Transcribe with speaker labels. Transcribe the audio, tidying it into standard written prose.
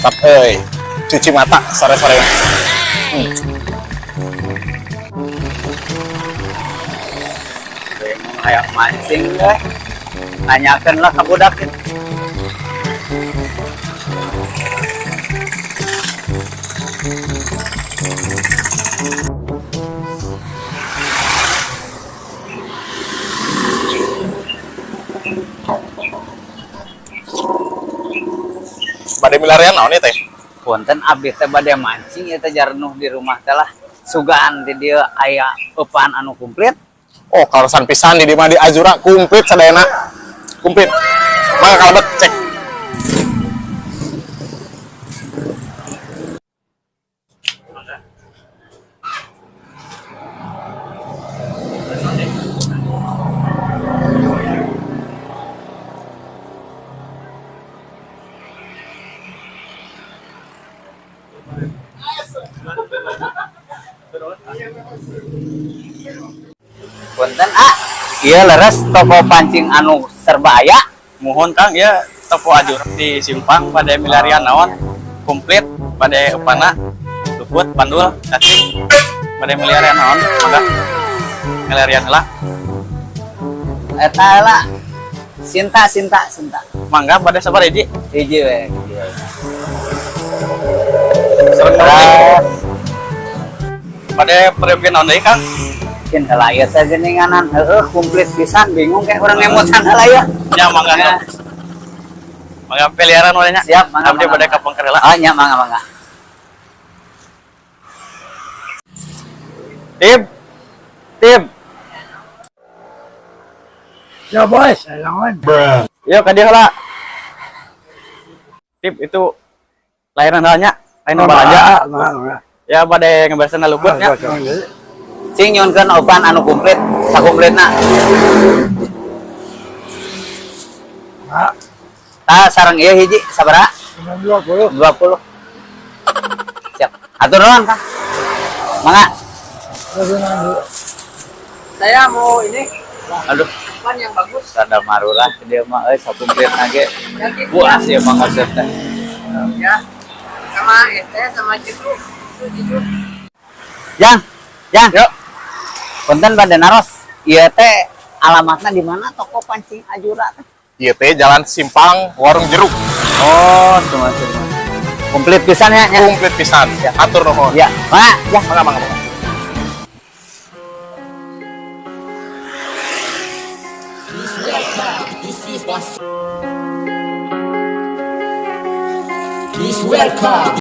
Speaker 1: Mantap euy. Cuci mata sore-sore.
Speaker 2: Bingung hayang mancing deh. Tanyakan lah ke budak itu.
Speaker 1: Bade milarian naon ieu teh?
Speaker 2: Punten, abdi teh bade mancing ieu teh, jarnuh di rumah teh lah. Sugan di dieu aya eupan anu komplit.
Speaker 1: Oh, kaleresan pisan di dieu mah, di Azura komplit sadayana. Komplit. Mangga kalebet, cek.
Speaker 2: Punten ah, ieu leres toko pancing anu serba aya?
Speaker 3: Mohon Kang, ya toko Azura di simpang. Bade milarian naon? Komplit, bade eupana, luput, bandul, cacing. Bade milarian naon? Mangga milarian lah.
Speaker 2: Eta lah. Sinta, sinta, sinta.
Speaker 3: Mangga, bade sabaraha hiji?
Speaker 2: Hiji we, hiji we.
Speaker 3: Sareng
Speaker 2: Terus
Speaker 3: bade peryogi naon deui, Kang?
Speaker 2: Kin heula ieu teh geuninganan, heueuh, komplit pisan, bingung kayak urang ngemutan heula ya.
Speaker 3: Ya mangga.
Speaker 2: Ya.
Speaker 3: Mangga peliaran we nya.
Speaker 2: Siap, mangga.
Speaker 3: Abdi
Speaker 2: Mangga.
Speaker 3: bade ka pengker heula.
Speaker 2: Oh nya, mangga, mangga.
Speaker 3: Tip, tip.
Speaker 4: Ya bos, jangan.
Speaker 3: Yuk ka dieu heula. Tip, itu layanan heula nya, lain balanja. Ya, bade ngeberesan luput nya.
Speaker 2: Cing nyuhunkeun opan anu komplit, sakomplitna. Tah, sareng ieu hiji sabaraha?
Speaker 4: 20.
Speaker 2: 20. Siap. Atur nuhun, Kang. Mangga.
Speaker 5: Saya mau ini
Speaker 2: Aduh,
Speaker 5: pan yang bagus.
Speaker 2: Rada marurah dia mah euy, sakomplitna ge.
Speaker 5: Yang gitu.
Speaker 2: Puas ya mah ngosep teh.
Speaker 5: Ya. Sama es teh sama citruk. Itu citruk.
Speaker 2: Jang, Jang.
Speaker 3: Yuk.
Speaker 2: Punten, bade naros. Ieu teh alamatna di mana toko pancing Ajura teh?
Speaker 1: Ieu teh Jalan Simpang Warung Jeruk.
Speaker 2: Oh, cuma cuma. Komplit pisan ya, nya.
Speaker 1: Komplit pisan. Atur nuhun.
Speaker 2: Ya, mangga, ya.
Speaker 1: Mangga, mangga, mangga.
Speaker 6: Please welcome.